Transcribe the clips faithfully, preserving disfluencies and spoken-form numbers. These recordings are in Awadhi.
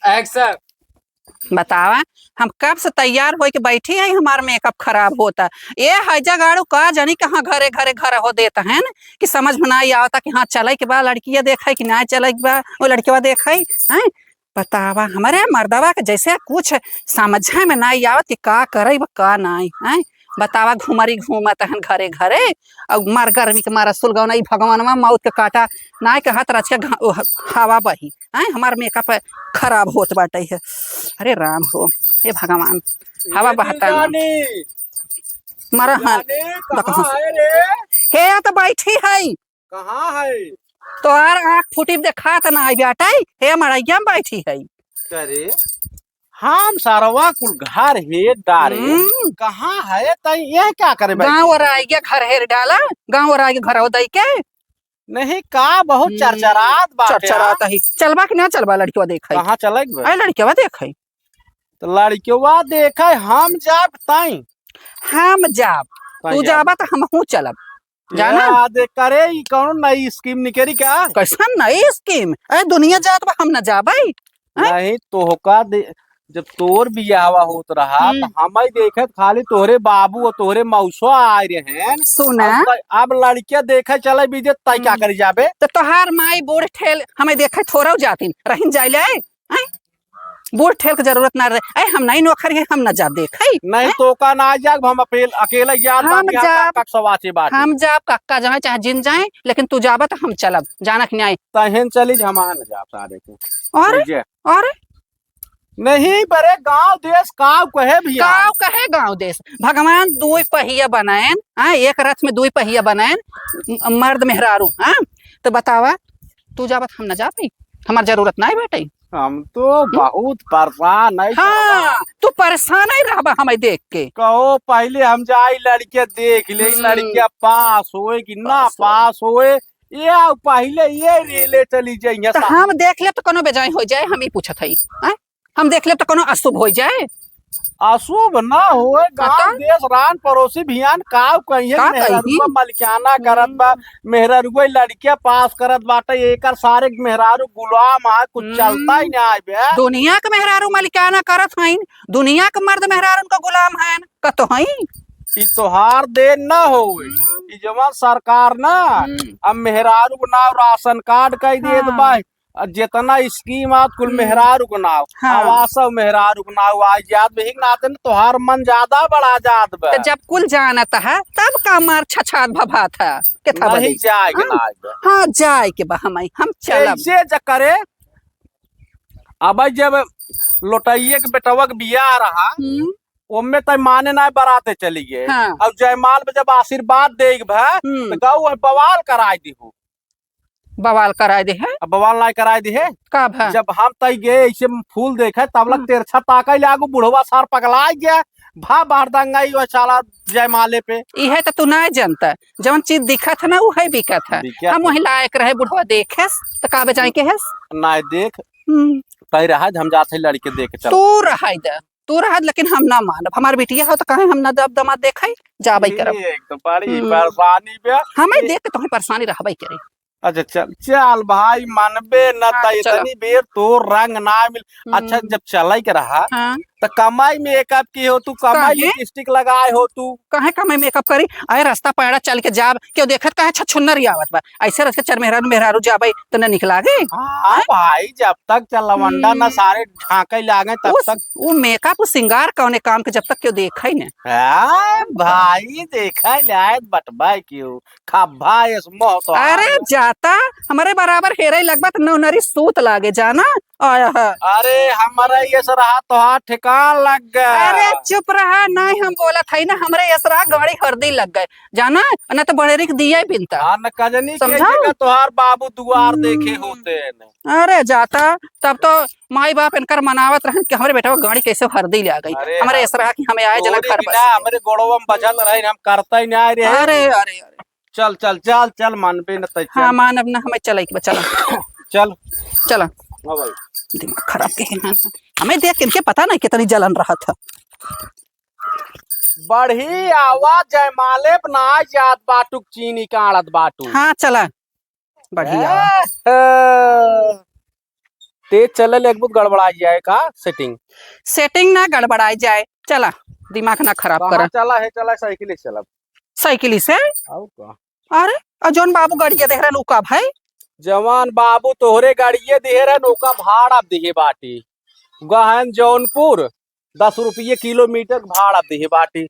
Action। बतावा, हम कब से तैयार होइके बैठी है, हमार makeup खराब होता। ए है जगाड़ू का जानी कहाँ घरे घरे घर हो देत हैं कि समझ में नाहीं आवता कि हाँ चले के बा, लड़किया देखे कि नाहीं चले के बा, वो लड़किया देखे, हैं? बतावा, हमरे मर्दवा के जैसे कुछ समझे में नाहीं आवत कि का करे बा, का नाहीं, हैं? बतावा, घुमरी घूमत हन घरे घरे, अउ मार गर्मी के मारा सुलगौना, ई भगवानवा मौत के काटा, नाहीं कहत रच के घ-, ओह, हवा बही, हैं? हमार makeup खराब होत बाटे है। अरे राम हो, हे भगवान, हवा ए बहता ना। जीजानी, मरा हन। जीजानी, देखो। कहाँ है रे? हे, या तो बैठी है। कहाँ है? तोहार आँख फूटी देखात ना आई बेटा, हे मड़ैया में बैठी है। अरे, हम सरवा कुल घर हेर डारे, हम्म। कहाँ है? तई यह क्या करे बैठी? गाँव ओराइगे घर हेर डाला, गाँव ओराइगे घर हो दई के। नहीं का, बहुत हम्म, चरचरात बाटे, चरचरात हाँ? ही। चलबा कि ना चलबा लड़किया देखे? कहाँ चले के बा? अरे लड़किया देखे। तो लड़किया देखे हम जाब तई। हम जाब। तई तू जाब। जाबा तो हमहू चलब। जाना? याद करे, ई कौनो नई scheme निकली का? कैसन नई scheme? अरे दुनिया जात बा, हम न जाबै? हैं? नहीं, तोहका दे-, जब तोर बियाहवा होत रहा, हम्म। त हमई देखत खाली तोहरे बाबू और तोहरे मौसा आए रहे। सुना। अब त-, अब लड़किया देखे चले बीजे, तई का हम्म। करी जाबे? त तोहार माई बूढ़ ठेल हमई देखे थोरौ जातिन, रहिन जाइले, हैं? बूढ़ ठेल के जरूरत ना रहे। ऐ, हम नहीं नौकर हैं, हम ना जाब देखे। नहीं, हैं? तोका ना जाब, हम अपेल-, अकेले जाब, हम बाकी हम जाब, काका के सवासे बाटे। हम जाब, काका जाए, चाहे जिन जाए, लेकिन तू जाबा त हम चलब, जाना कि नहीं? तहेन चली, हम आ न जाब सारे के। अरे, ठीक है। अरे। नहीं, बरे गाँव देश काव कहे भैया। काव कहे गाँव देश। भगवान दुई पहिया बनाएन, हाँ, एक रथ में दुई पहिया बनाएन, म-, मर्द मेहरारू, हाँ? त बतावा, तू जाबा त हम ना जाबे, हमार जरूरत नाहीं बाटे। हम तो हम्म। बहुत परेशान है हाँ, सरवा। तू परेशान ही रहबा हमें देख के। कहो पहले हम जाई लड़के देख ले, हम्म। लड़के पास होए कि ना पास होए। पास होए, ये आओ पहले ये रेले चली जाइए तो सा- हम देख ले तो कोनो बेजाय हो जाए, हम ही पूछत हई, हैं? हम देख लेब त कोनो अशुभ होइ जाए? अशुभ ना होए, हाँ गाँव तो? देश रान पड़ोसी भियान काव कहिए, का मेहररुआ कही? मलिकाना करत बा, हम्म। मेहररुआ लड़किया पास करत बाटे, एकर सारे मेहरारू गुलाम है, कुछ हम्म। चलता ही ना आए बे। दुनिया के मेहरारू मलिकाना करत हईन, दुनिया के मर्द मेहरारू उनका गुलाम हईन, कतो हईन? ई तोहार देन ना होए, हम्म। ई जवन सरकार ना, हम्म। अब मेहरारू के नाव राशन कार्ड कई देत हाँ। बा, आ जेतना scheme आत कुल हम्म। मेहरारू के नाव, हाँ। आवास मेहरारू के नाव आ जात बा, यही के नाते न तोहार मन ज्यादा बढ़ा जात बा। त जब कुल जानत है, तब का मार छछात भभात है? केथा नहीं बदे? जाए के हाँ? ना आए बा। हाँ, जाए के बा हमई, हम चलब। ऐसे ज करे, अब जब लोटइये के बेटवा के बियाह रहा, हम्म। ओमे तय माने ना बराते चली गए। हाँ। अब जयमाल में जब आशीर्वाद देग भा, हम्म। त गऊ है बवाल कराई दिहू। बवाल कराए दे है। अब बवाल नाय कराए दे है। का भा? जब हम तई गए, ऐसे फूल देखे, तब लग हम्म। तेरछा ताकई लागू, बुढ़वा सार पगलाए गया। भा बाहर दंगाई वो साला जयमाले पे। इहे त तू नाय जनता। जवन चीज दिखत है ना, उहे बिकत है। बिकत हम है। वही लायक रहे, बुढ़वा देखेस, त का बेचाई के हेस? नाय देख। हम्म। कही रहा, हम जात है लड़के देख के चल। तू रहाई दे, तू रहा, लेकिन हम ना मानब। हमार बिटिया हो त काहे हम ना दब दमाद देखाई, जाबई करब। एक तो बड़ी हम्म। परेशानी बे। हमें ये देख के तुम्हें परेशानी रहबई करे। अच्छा, चल, चल भाई, मनबे न हाँ, त तो चलो। इतनी बेर तोर रंग ना मिल। अच्छा, हम्म। जब चलई के रहा, हाँ। त कमाई makeup की हो तू, कमाई काहे? Lipstick लगाए हो तू। काहे कमाई makeup करी? अरे, रास्ता पैड़ा चल के जाब, केहू देखत काहे छछुन्नर ही आवत बा? ऐसे रस्ते चर मेहरारू, मेहरारू जाबे, त न निक लागे? हाँ, हाँ? भाई, जब तक चलवंडा न हम्म। सारे ढांके लागे, तब उस, तक वो makeup, वो सिंगार कौने काम के, जब तक केहू देखे न? हाँ, भाई, देखे लायक बटबा क्यों? खब्बा एस मोह तो अरे आया। जाता, हमरे बराबर हेरे लगबा त नौनरी सूत लागे जाना। आया है। अरे हमरे एस रहा तोहार ठिकान लग गया। अरे चुप रहा, नहीं हम बोलत हई ना, हमरे एस रहा गाड़ी हरदी लग गए जाना, न त बड़ेरी के दिया बिनता। हाँ, न कजनी के समझा? जगह तोहार बाबू दुआर देखे हम्म। होते न। अरे जाता, तब तो माई बाप इनकर मनावत रहन कि हमरे बेटवा गाड़ी कैसे हरदी ले आ गई। अरे हमरे हाँ। एस रहा कि हमें आए जना तोरी घर बिना बस। हमरे गोड़वा में बचत रहे, हम करता ही ना रहे। अरे, अरे, अरे। चल, चल, चल, चल, मानबे न तै हाँ, चल। मानब न, हमें चले के बा, चला। चल। चला। हाँ भाई। दिमाग खराब के है ना। हमें देख इनके पता नहीं कितनी जलन रहत है। बढ़ी आवाज जयमाले पे ना जात बाटू, चीनी काढ़त बाटू। हाँ, चला। बढ़िया। ए, ए। तेज चले ले, एक बहुत गड़बड़ाइ जाए का setting। Setting ना गड़बड़ाइ जाए, चला, दिमाग ना खराब कहाँ करा। चला है, चला साइकिल से चला। साइकिल से? और का? अरे, आ जौन बाबू गड़िया देह रहन, उ का भाई? जवान बाबू तोहरे गड़िया देह रहन, ओका भाड़ा दिहे बाटी। गहन जौनपुर, दस रुपये किलोमीटर भाड़ा दिहे बाटी।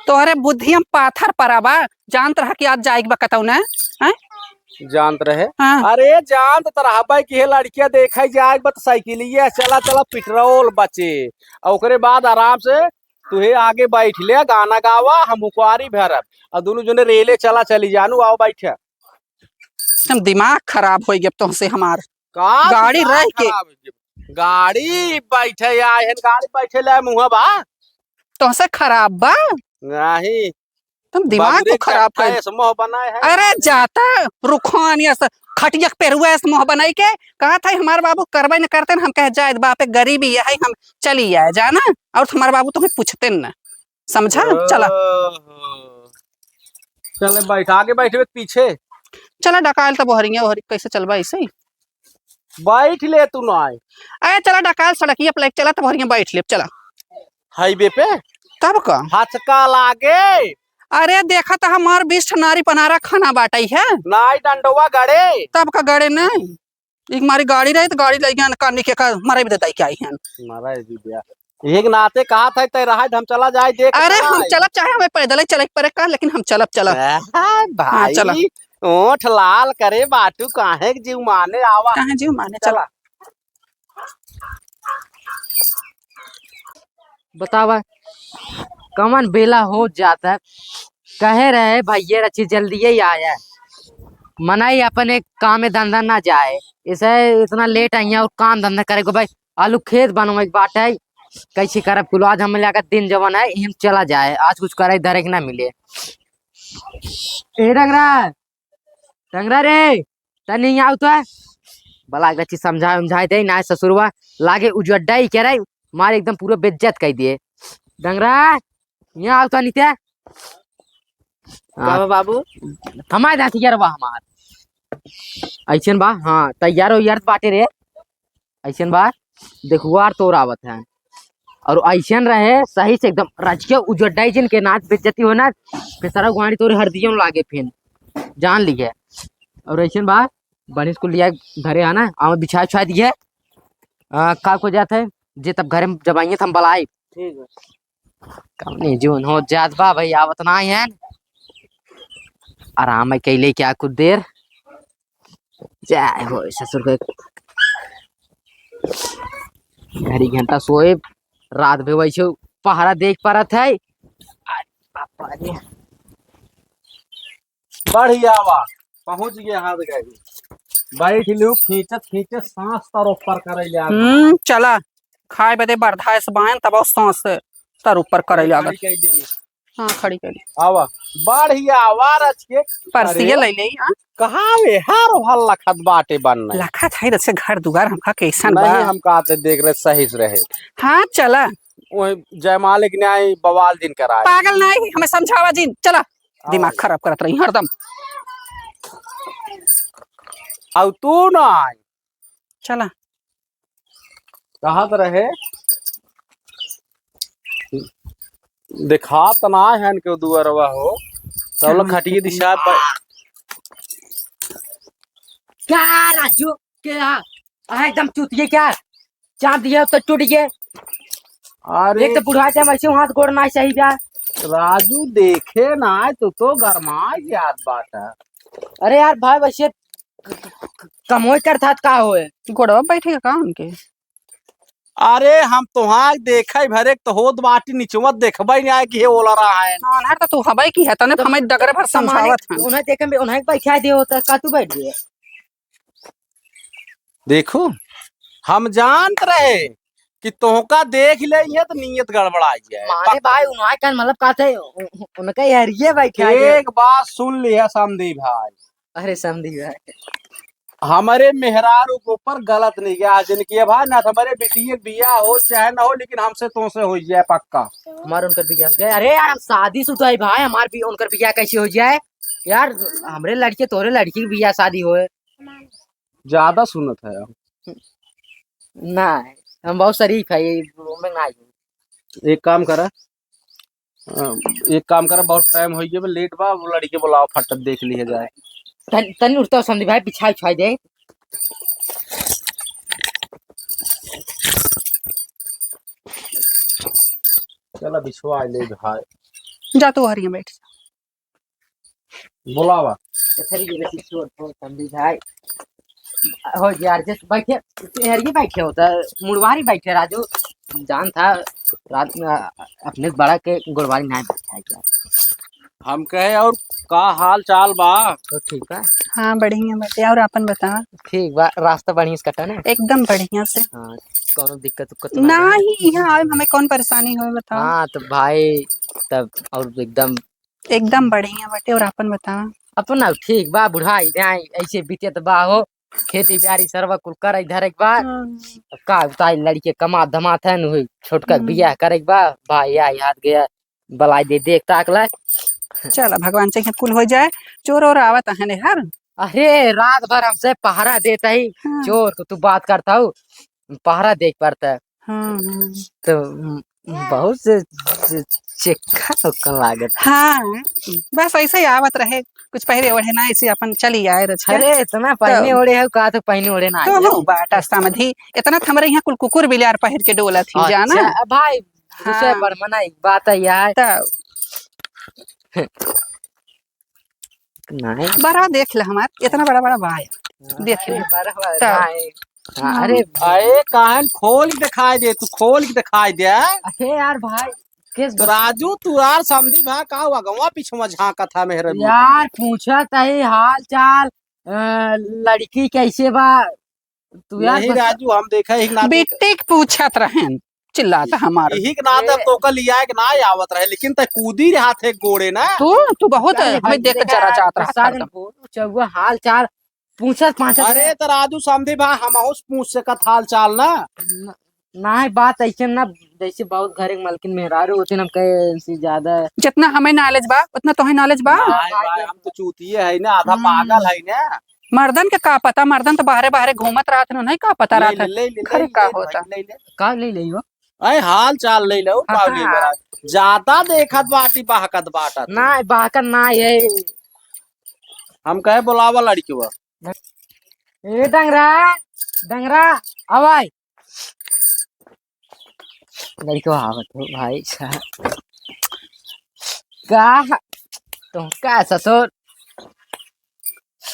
तोहरे बुद्धि में पाथर परा बा, जानत रहा कि आज जाइक बा कतौ ना, हैं? जानत रहे? हाँ। अरे, जानत त रहबे कि हे लड़किया देखै जाइक बा त साइकिलिया चला, चला, पेट्रोल बचे। और ओकरे बाद आराम से तुहे आगे बैठ ले, गाना गावा, हम उकवारी भरब। और दुनू जने रेले चला, चली जानू, आओ बैठे। हम दिमाग खराब होइ गया तोहसे हमार। का गाड़ी दिमाग रह के। खराब होइ गया? गाड़ी बैठे आए हैं, गाड़ी बैठे ले मुँह बा। तोहसे खराब बा? नहीं। तुम दिमाग बाबू तो रे खराब कर। ऐस मोह बनाए है। अरे जाता रुखान ऐस खटिया के पेरुआ ऐस मोह बनाई के कहा था हमार बाबू करबे न करते न, हम कहे जाए बापे गरीबी है, हम चली आए जाना, और हमार बाबू तुम्हें पूछते न, समझा? चला। ओहो। चले बैठ, आगे बैठबे के पीछे? चला डकाल त बहरिया ओहरी कैसे चलबा ऐसे ही? बैठ ले तू ना आए। अरे चला डकाल सड़किया पे लेके चला त बहरिया बैठ ले, चला। हाईवे पे? तब का? हचका लागे। अरे देखा त हमार बीस ठो नारी पनारा खाना बाटई है। नाई डंडवा गड़े। तब का गड़े नहीं? एक मारी गाड़ी रही त गाड़ी लई गया कानी के का मरे भी दे दई के आई हैं। मरे भी दिया। एक नाते कहा था तय रहा हम चला जाए देख अरे चला हम आए। चलब चाहे हमें पैदल ही चले के पड़े का, लेकिन हम चलब, चलब। हाँ, हाँ, भाई, चला। ओठ लाल करे बाटू काहे के जीव माने आवा। काहे जीव माने, चला। चला। बतावा, कवन बेला हो जाता है। कहे रहे भैया रची जल्दी ही आया है। मनाई अपन एक काम में धंधा ना जाए, इसे इतना लेट आई है और काम धंधा करे को भाई, आलू खेत बनवे के बात है, कैसे करब कुल। आज हम लगा दिन जवन है, हम चला जाए, आज कुछ करे धरे के ना मिले। ए डंगरा, डंगरा रे, तनी यहाँ आउ तो। बला एक रची समझाए उमझाए दे, ना ससुरवा लागे उजड्डा ही कह रहे, मारे एकदम पूरा बेइज्जत कर दिए। डंगरा, यहाँ आउ तो नीते। का बा बाबू? हमारे दाँत यार बा हमार। ऐसन बा, हाँ, तैयार हो यार बाटे रे। ऐसन बा, देखुआर तोर आवत है। और ऐसन रहे, सही से एकदम राजकीय उजड्डाई जिन के नाच बेइज्जती हो ना, फिर सारा गुआड़ी तोरे हर दियों लागे फिन। जान लिए। और ऐसन बा, बनिस को लिया घरे आना, आवे बिछा उछा दिए। आ, का को जात है, जे तब घरे में जब आइए त हम बलाई। ठीक है। कौने जून हो जात बा भाई, आवत ना है। आराम है कैले क्या कुछ देर। जय हो ससुर के। घड़ी घंटा सोए, रात भे वैसे पहरा देख परत है। अरे बाप रे। बढ़िया बा, पहुँच गए हाथ गए। बैठ लियो, खींचत खींचत सांस तर ऊपर करे ले आ। हम्म, चला, खाए बदे बरधाए से बायन, तब और सांस तर ऊपर करे ले खड़ी आगत। कर दे। हाँ, खड़ी कर दे। आवा, बढ़िया बा रच के। परसिए अरे, ले ले, हाँ। कहाँ वे हर भल लखत बाटे बन नहीं। लखत है, जैसे घर दुआर हमका कैसन नहीं, बा। हम कहते देख रहे सही से रहे। हाँ, चला। वही जयमाल के न्याय बवाल दिन कराए। पागल नहीं, हमें समझावा जिन, चला। दिमाग खराब करत रही हरदम। आउ तू ना आई। चला। कहत रहे, देखात ना है इनके दुअरवा हो, तब लोग खटिए दिशा ब- क्या राजू, क्या? आ, एकदम चूतिए क्या? चाँद दिया तो टूट गए। अरे एक तो बुढ़ा जाए, वैसे हाथ गोड़ ना सही बा। राजू देखे ना, तू तो गरमाए जात बाटा। अरे यार भाई, वैसे क-, क-, क-, कमोई करत हाथ का होए? गोड़वा बैठे का उनके? अरे हम तोहार देखे भरे तो होत बाटी निचवत देखबे नहीं आए कि हे ओला रहा है। हाँ, ना तो तू हबे की है, तने तो हमें डगरे भर तो माने समझावत हैं। उन्हें देखे में उन्हें बैठा दिए होता, का तू बैठ गए? देखो, हम जानत रहे कि तोहका देख ले ये तो नीयत गड़बड़ा जाए। माने भाई, उन्हें का मतलब का थे, उ-, उ-, उनका यार ये बैठा है। एक बात सुन लिया समधी भाई। अरे समधी भाई। हमारे मेहरारू के ऊपर गलत नहीं गया, जिनकी अब ना हमारे बिटिया के बियाह हो चाहे ना हो, लेकिन हमसे तोसे हो जाए पक्का। हमार उनकर बियाह हो जाए। अरे यार, हम शादीशुदा है भाई, हमार भी उनकर बियाह कैसे हो जाए? यार, हमरे लड़के तोरे लड़की के बियाह शादी होए। ज्यादा सुनत है। ना, हम बहुत शरीफ है, ये में ना है। एक काम करा, अ, एक काम करा, बहुत टाइम हो गया, लेट बा, वो लड़के बुलाओ, फटक देख लिया जाए। तन-, तनी उठता समधी भाई, बिछाई उछाई दे। चला बिछवा ले भाई। जा तू हरिया बैठ। बुलावा। तो फिर ये देखिए, छोड़, छोड़, समधी भाई। हो यार, जस बैठे, हरिये बैठे होता, मुड़वारी बैठे राजू। जान था, रात में अपने बड़ा के गुड़वारी ना बैठा है क्या? हम कहे, और का हाल चाल बा? तो ठीक बा। हाँ, बढ़िया बाटे। और आपन बतावा? ठीक बा, रास्ता बढ़िया से कटा ना? एकदम बढ़िया से। हाँ, कौनो दिक्कत उक्कत तो ना ना है? ही, यहाँ आवे हमें कौन परेशानी होए, बतावा? हाँ, तो भाई, तब और एकदम एकदम बढ़िया बाटे। और आपन बतावा? अपना ठीक बा, बुढ़ाई जाए, ऐसे बीतत बा हो, खेती बाड़ी सरवा कुल करे धरे के बा। हम्म। अब का बताई, लड़के कमात धमात है न, छोटका के हम्म। बियाह करे के बा, भाई आई हाथ गया, बलाई दे देख ताक ले। चला, भगवान चाहे कुल हो जाए। चोर और आवत है ने हर। अरे, रात भर हमसे पहरा देता ही, हाँ। चोर को तू बात करता हूँ, पहरा देख पड़ता है। हाँ, हाँ। तो, उम, बहुत से, से चेखा लोकन लागत। हाँ, बस ऐसे ही आवत रहे, कुछ पहरे ओढ़े ना, ऐसे अपन चली आए रच के। अरे, इतना पहने तो ओढ़े है, का तो पहने ओढ़े ना तो आए। हो बाटा समधी, इतना तो हमरे यहाँ कुल कुकुर बिलार पहर के डोलत ही, अच्छा, जाना? अब भाई, हाँ। दूसरे पर मना एक बात है यार। तो नहीं। बड़ा देख ले हमार, इतना बड़ा बड़ा बा यार। हाँ, देख ले। अरे, बड़ा बड़ा तब। नहीं। हाँ, हाँ। अरे, अरे, काहन खोल के दिखाई दे, तू खोल के दिखाई दे। अरे यार भाई, किस तो राजू, तू यार समधी भा का हुआ, गवा पीछे में झांकत है मेहरे मुंह। यार, पूछत है हाल चाल, अ, लड़की कैसे बा? तू यार नहीं बस राजू, हम देखा ही ना देख। बिट्टी के पूछत रहेन, चिल्लात हमार। यही के नाते ए- तोका लिया के ना आवत रहे, लेकिन तै कूदी रहा थे गोड़े ना। तू, तू बहुत काहे हमें भाई देख के देखा जरा यार, जात रहा गुस्सा था। जन बोल, चौवा हाल चाल पूछत पाछत अरे रहे। तो राजू समधी भा, हमहू से पूछ सकत हाल चाल ना। न-, ना है बात ऐसे ना, जैसे बहुत घरे के मालकिन मेहरारू होते ना, हम कहे इनसे ज्यादा। जितना हमें knowledge बा, उतना तोहे knowledge बा। नहीं भाई, हम तो चूतिए है ना, आधा हम्म। पागल है ना। मर्दन के का पता, मर्दन तो बाहरे बाहरे घूमत रहत न, नहीं का पता ले रहत ले, है। ले ले, घरे ले का ले, होता। ले ले। का ले ले हो? अरे हाल चाल ले लो, हाँ, का ले हाँ। बड़ा। ज्यादा देखत बाटी बहकत बाटा तू। ना, बहकत ना है। हम कहे बुलावा लड़की बा। ए डंगरा, डंगरा, आवाई। लड़कवा आवत हो भाई साहब। का? तो का ससुर?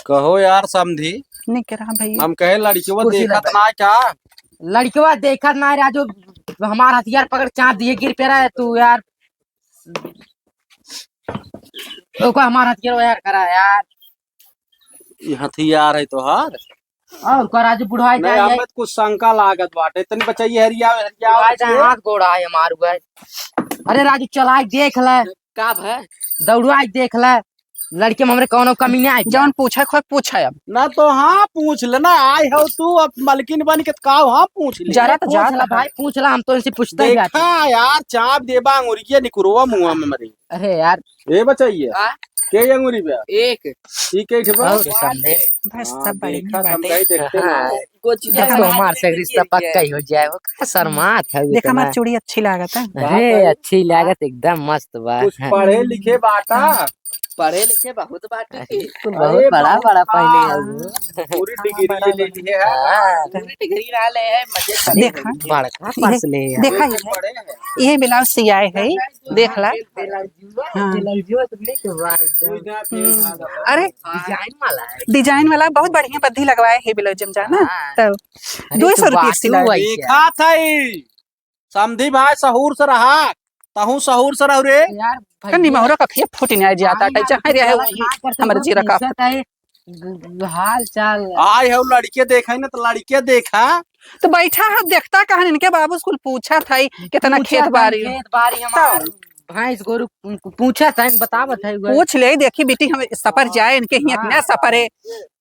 कहो यार समधी। निक रहा भैया। हम कहे लड़कवा कुर्सी देखत लगा। ना क्या? लड़कवा देखत ना राजू, हमार हथियार पकड़ चाप दिए गिर पे रहे तू यार। ओको हमार हथियार यार करा यार। ये हथियार है तोहार? और का राजू बुढ़ाई नहीं, जाए हमें है। तो कुछ शंका लागत बाटे। तनी बचाइए, हरिया, हरिया बुढ़ाई जाए, हाथ गोड़ आए हमार हुआ है। अरे राजू चलाए देख ले। का भय? दौड़ाए देख ले। लड़के में हमरे कौनो कमी नहीं आई। जौन पूछे खोए पूछे अब। ना तो हाँ पूछ ले ना, आए हो तू अब मलकिन बन के तो का हाँ पूछ ले। जरा तो पूछ जात ला है। भाई, पूछ ला, हम तो इनसे पूछते ही देखा रहते हैं। यार, चाप देबा अंगुरिया निकुरवा मुंह में मरे। अरे यार, ए बचैया, हाँ? के अंगुरी बा? एक। ई के ठे बा? और सामने। बस हाँ, सब बढ़िया देखा, हम बाटे। कहीं देखते हाँ। ना। कुछ देखो, हमार से रिश्ता पक्का ही हो जाए, वो का शर्मात है देख, इतना। हमार चूड़ी अच्छी लागत है। अरे, बात है। अच्छी लागत, एकदम मस्त बा। कुछ हाँ। पढ़े लिखे बाटा? हाँ। पढ़े लिखे बहुत बाटे। अरे, तू अरे, बहुत बड़ा, बहुत बड़ा पहले बा। है वो। पूरी हाँ, डिग्री बड़ा ले बा। लिए है। हाँ। पूरी डिग्री ना ले है, मजे से देखा। बड़का ये, पास ले है। देखा ये। पढ़े हैं। ये ब्लाउज सियाए है, देख ला। हाँ। हम्म। अरे, डिजाइन वाला है। डिजाइन वाला बहुत बढ़िया पद्धी लगवाए है ब्लाउज में जाना। हाँ। तो अरे, दो सौ रुपये सिलाई। देखा था ई। समधी भाई, सहूर से रहा, तहूँ सहूर से रहो रे। यार, कन्नी भैया, महुरा का खेत फूटी नहीं जाता, भाई, टाइचा यार, है रे, गलत वही ना करते हमर हो, जीरा का। पूछत है, ग-, ग-, हाल चाल। आए हो लड़के देखा है ना, तो लड़के देखा। तो बैठा है, देखता कहन इनके बाबू कुल पूछा था, कितना पूछा खेत था, बारी। खेत बारी हमार, तो भैंस गोरू पू-, पूछा था, बतावत है, पूछ ले, देखी बेटी, हम सफर जाए, इनके हियाँ हाँ। इतना सफर है।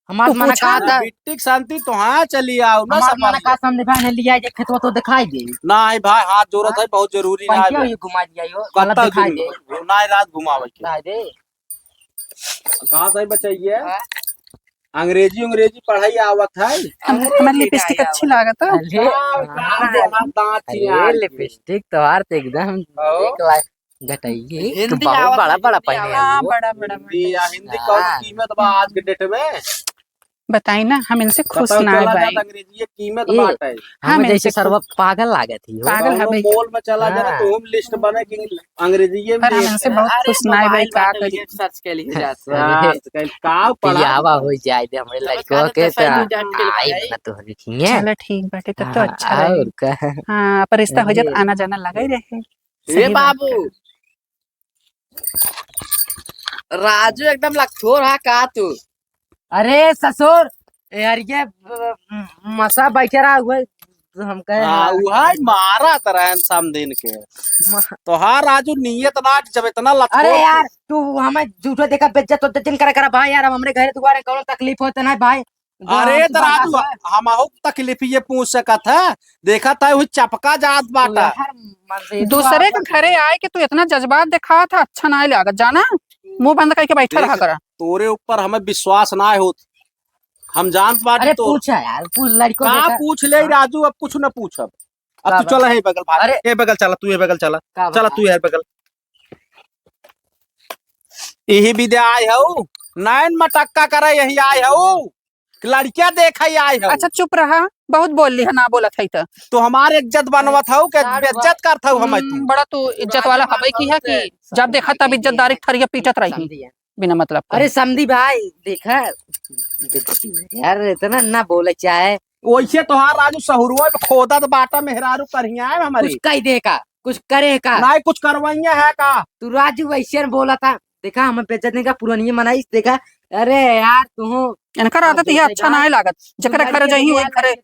हमार तू मन पूछा कहा ना। था। बिट्टी के शांति तो हाँ चली आओ ना हमार मन सफारी। का समझ भाई ने लिया जे खेतवा तो दिखाई दे। नहीं भाई, हाथ जोड़त है, बहुत जरूरी ना पंखिया है। ये घुमा दिया यो, गलत पंखिया दिखाई दे। घुमा-, नहीं रात घुमावे के। दिखाई दे। कहाँ से बचैया? हाँ। अंग्रेजी, अंग्रेजी पढ़ाई आवत है। हम, अरे, हमारी लिपस्टिक अच्छी लागत है। अरे, का, का हाँ। देहा दाँत अरे, चियार के। लिपस्टिक तोहार तो एकदम ओ। एक लाख घटाइए। हिंदी बहुत आवत बड़ा, है, बड़ा हिंदी पहने आवत है। हाँ, हो। बड़ा, बड़ा, हिंदी, बड़ा। या हिंदी हाँ। कौन कीमत बा आज के डेट में? बताई ना, हम इनसे खुश पता ना चला बाई। जात अंग्रेजी कीमत ए, बाटे। हम हमें इनसे जैसे खुश सरवा पागल लागत ही हो। पागल कौनो हबे। मॉल में चला जाना हाँ। तो हम लिस्ट बने कि अंग्रेजीए में पर हम लिख इनसे बहुत अरे, खुश ना बाई, मोबाइल का बाटे, करी? ये सर्च के लिए जा, अरे, सर्च के का पढ़ा पियावा दो। हो जाए दे हमरे तब लड़को कहत के है, तो सही जान के आई भाई। ना तो लिखिए। चलो ठीक बाटे, तब तो हाँ, अच्छा रहे। और का? हाँ, पर रिश्ता हो जात, अरे। आना जाना लगा ही रहे। ए सही बात बाबू, कहा। राजू एकदम लकठोर हा का तू? अरे ससुर, यार ये, अ, मसा बैठे रहा हुआ, हम कहे हाँ, हाँ। उहै मारत रहन समधिन के। म- तोहार राजू नियत ना, जब इतना लकठोर अरे यार, तू हमें झूठो देखा बेइज्जत उज्जत जिन करे करा भाई यार, अब हमरे घरे दुआरे कौनो तकलीफ होत ना भाई। अरे, तो राजू, हमहू तकलीफ ये पूछ सकत है। देखा था, वही चपका जात बाटा। दूसरे के घरे आए के तू इतना जज्बात दिखावत है, अच्छा नाहीं लागत, जाना? मुंह बंद करके बैठा रहा करा। तोरे ऊपर हमें विश्वास ना होत, हम जानत बाटी अरे, तो। पूछा यार, पूछ, लड़को का देखा। पूछ ले, हाँ? राजू, अब कुछ न पूछब। अब का तू बा? चला है बगल भाग, अरे। ए बगल चला, तू ए बगल चला, का बा? चला तू यार बगल। यही विद्या आए हऊ, नैन मटक्का करे यही आए हऊ, लड़किया देखे आए हऊ। अच्छा चुप रहा, बहुत बोल ली है, ना बोलत है त। तू हमार इज्जत बनवत हऊ के का बा? बेइज्जत करत हऊ हमें तू? हम्म, बड़ा तू इज्जत वाला हवे की है कि जब देखा तब इज्जतदारी के थरिया पीटत रही। समझिया। बिना मतलब के। अरे समधी भाई, देखा, देखा, यार, इतना ना बोले चाहे। वैसे तोहार राजू सहुरुआ में खोदत बाटा, मेहरारू करिया है हमारी। कुछ कह दे का, कुछ करे का। नहीं, कुछ करवाइया है का? तू राजू वैसे न बोला था, देखा, हमें बेइज्जत नहीं का, पुरानी मनाई, देखा। अरे यार, तू इनकर आदत ये अच्छा नहीं लागत, जेकरे घरे जाई, वही घरे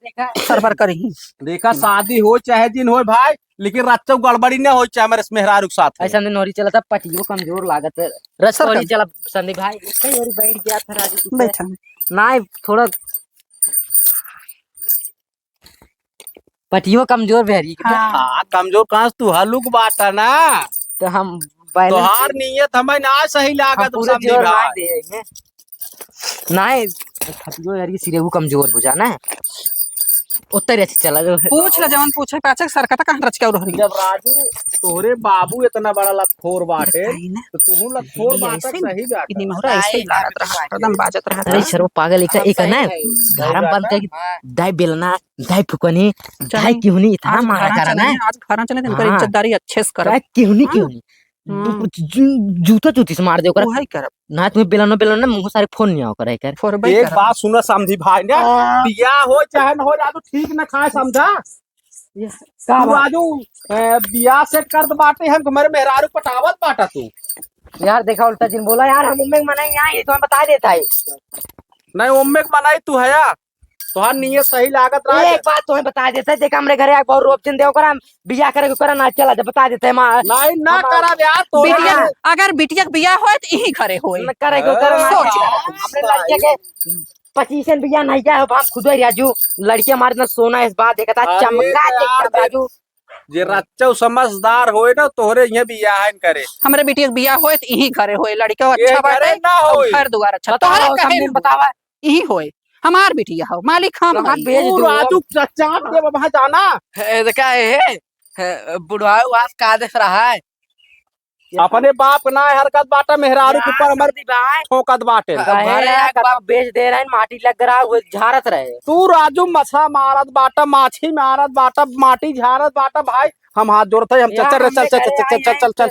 सरबर करी। देखा, शादी हो चाहे जिन हो भाई, लेकिन रच्चो गड़बड़ी न होई चाहे हमारे मेहरारू के साथ है। ऐसा दिन नोरी चला था, पटियो कमजोर लागत है। रस सर नोरी कर। चला संदीप भाई, कई ओरी बैठ गया था राजू, कुछ बैठा। ना, थोड़ा पटियो कमजोर भेरी के। हाँ। हाँ, कमजोर कहाँ से तू हलुक बाटा ना। तो हम balance तोहार नियत हमें ना सही लागत हम पूरे संदीप जोर भाई। मार दे हैं। नाहीं, फटियो यार, ये सिरे वो कमजोर हो जाना है। उत्तर अच्छे चला जाओ। पूछ ले जवन पूछे, पाछे सरकता कहाँ रच के और हरी। जब राजू तोहरे बाबू इतना बड़ा लतखोर बाटे, बताई ना। तो तूहू लतखोर ये बाटे, ऐसे सही बात इन्हीं है। मोहरा ऐसे ही लाड़त रहा, हरदम बाजत रहा। अरे सरवा पागल, एक, हम एक सही ना, है। धर्म बंद करके हाँ। दाई बेलना, दाई फुकनी, चल। दाई किहुनी, इतना आज मारा घरा करा चले ना। हैं, आज घरा चले हैं, इनकर हाँ। इज्जतदारी अच्छे से करब। दाई किहुनी, हाँ। किहुनी। हम्म। जू-, जू-, जूता जूती से मार दे ओकरा। उहे करब। ना तुम्हें बेलनो, बेलनो ना, मुंह सारे फोन नहीं ओकर है कर। फोरबे एक करब। बात सुना समधी भाई ने, हाँ। बियाह हो चाहे न हो, राजू ठीक न खाए समझा। ये तू का बात? राजू, ए, बियाह सेट कर दे बाटे, हम तुम्हारे मेहरारू पटावत बाटा तू। यार देखा उल्टा जिन बोला यार, हम उम्मे के मनाई यहाँ, ये तुम्हें बता देता है। नहीं, उम्मे के मनाई तू है या? तोहार नियत सही लागत रहा एक है। बात तोहे बता देते, देखा, हमरे घरे एक बार रोप चिन दे, ओकरा हम बियाह करे के, ओकरा ना चला जा, बता देते, माँ। नहीं, ना हम करब यार, तोरे बिटिया, घरे। अगर बिटिया के बियाह होए, तो यही घरे होए। न करे के, ओकरा ना सोच। चला। हमरे लड़के के पच्चीसन बियाह नहीं जाए, हम खुद ही राजू, लड़के हमारे ना सोना इस बात देखता, अरे चमका यार, एकदम राजू। जे रच्चो समझदार होए ना, तोहरे इहे बियाह करे। हमरे बिटिया के बियाह होए, तो यही घरे होए, लड़का ये अच्छा घरे बाटे, ना और होए। घर दुआर अच्छा। बताओ, तोहरे कहे समधी में बतावा। यही होए, हमार बिटिया हो, मालिक हम तो हम हई। भेज तू दो। राजू चा-, चाप के वहाँ जाना। ए, तो क्या है, है, बुढ़ाऊ आज का देख रहा है? अपने बाप ना हरकत बाटा, मेहरारू के ऊपर हमर समधी भाई। ठोकत बाटे। अब घरे घरे आके बाप बेच दे रहे हैं, माटी लग रहा है, वो झारत रहे। तू राजू मछा मारत बाटा, माछी मारत बाटा, माटी झारत बाटा भाई, हम हाथ जोड़त है, हम चल, यार, चल रे, हम चल, चल, घरे चल, चल, आई चल, हैं, चल, चल।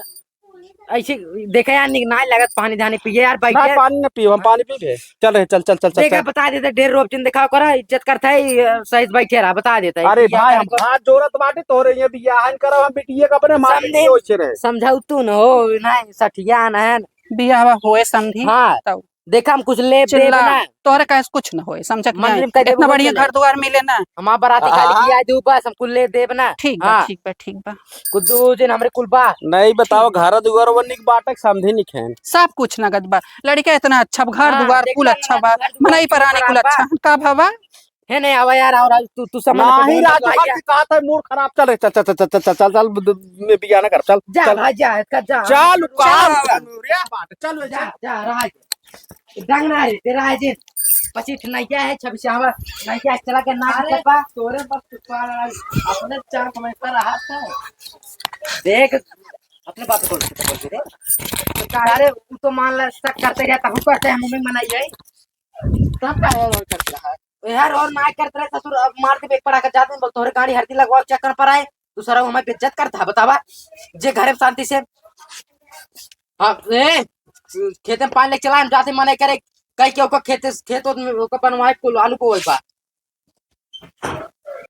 ऐसे देखा यार, निक नाय लगत पानी धानी पिए यार, बैठ ना, के। पानी ना पियो, हम पानी पीबे। चल रे, चल, चल, चल, चल, देखा, चल। बता देते, ढेर रोब चिन दिखाओ करा, इज्जत करता है, ये, सही बैठे रहा, बता देता है। अरे कि भाई, यार, हम हमको हाथ जोड़त बाटे, तोरे ये बियाह न करब, हम बिटिया के अपने मार समधी, के ओइसे रहे। समझाऊ तू न हो, नहीं, सठिया न है। बियाह होए समधी, हाँ। तब। देखा, हम कुछ लेब देब चिल्ला, ना। तोहरे कहे से कुछ न होए, समझत मंदिर नहीं? में कह देबो इतना बढ़िया चले। घर दुआर मिले ना। हमार बराती खाली हाँ। किया दू बस, हम कुल लेब देब ना। ठीक बा, हाँ। ठीक बा, ठीक बा। कुछ दो दिन हमरे कुल बा। नहीं बताओ, ठीक। घर दुआर वो निक बाटे, समधी निक है। सब कुछ नगद बा। लड़का इतना अच्छा बा, घर हाँ, दुआर देख कुल ला, अच्छा बा, घर दुआर मनई कुल परानी कुल खराब बा। अच्छा। का भवा? है नहीं, आवा यार, और आज तू, तू समझ नहीं, पड़े, राजू, भैया। हर की कहा था, मूड खराब, चल रे, चल, चल, मैं बियाह ना कर, चल, जा चल। भाई, जा, इसका जा। चल, काम चल। कर, रे बात, चल, जा, जा। जा, रहा है। डंग ना है, तेरा है जे। पच्चीस नैया है, छब्बीस हवा नैया है, चला के ना अरे, बा। तोरे बस कुत्ता लड़ाई, अपने चार समय पर रहा था। देख, अपने बात बोल, बोल के रे। तो का रे, वो तो मान ला, शक करते रहता, हम कहते हैं, मुंह में मनाई है। तब का है और करते रहा? यार, और ना करते रहे ससुर, अब मार के एक पड़ा के जाते हैं, बोल, तोहरे गाड़ी हरदी लगवाओ, चक्कर पर आए, दूसरा हमें बेइज्जत करता है, बतावा, जे घर में शांति से, हाँ, ए, खेते में पानी लेके चला, हम जाते मना करे, कहीं के ओकर खेते, खेत ओत में ओकर बनवाए कुल आलू बोए बा।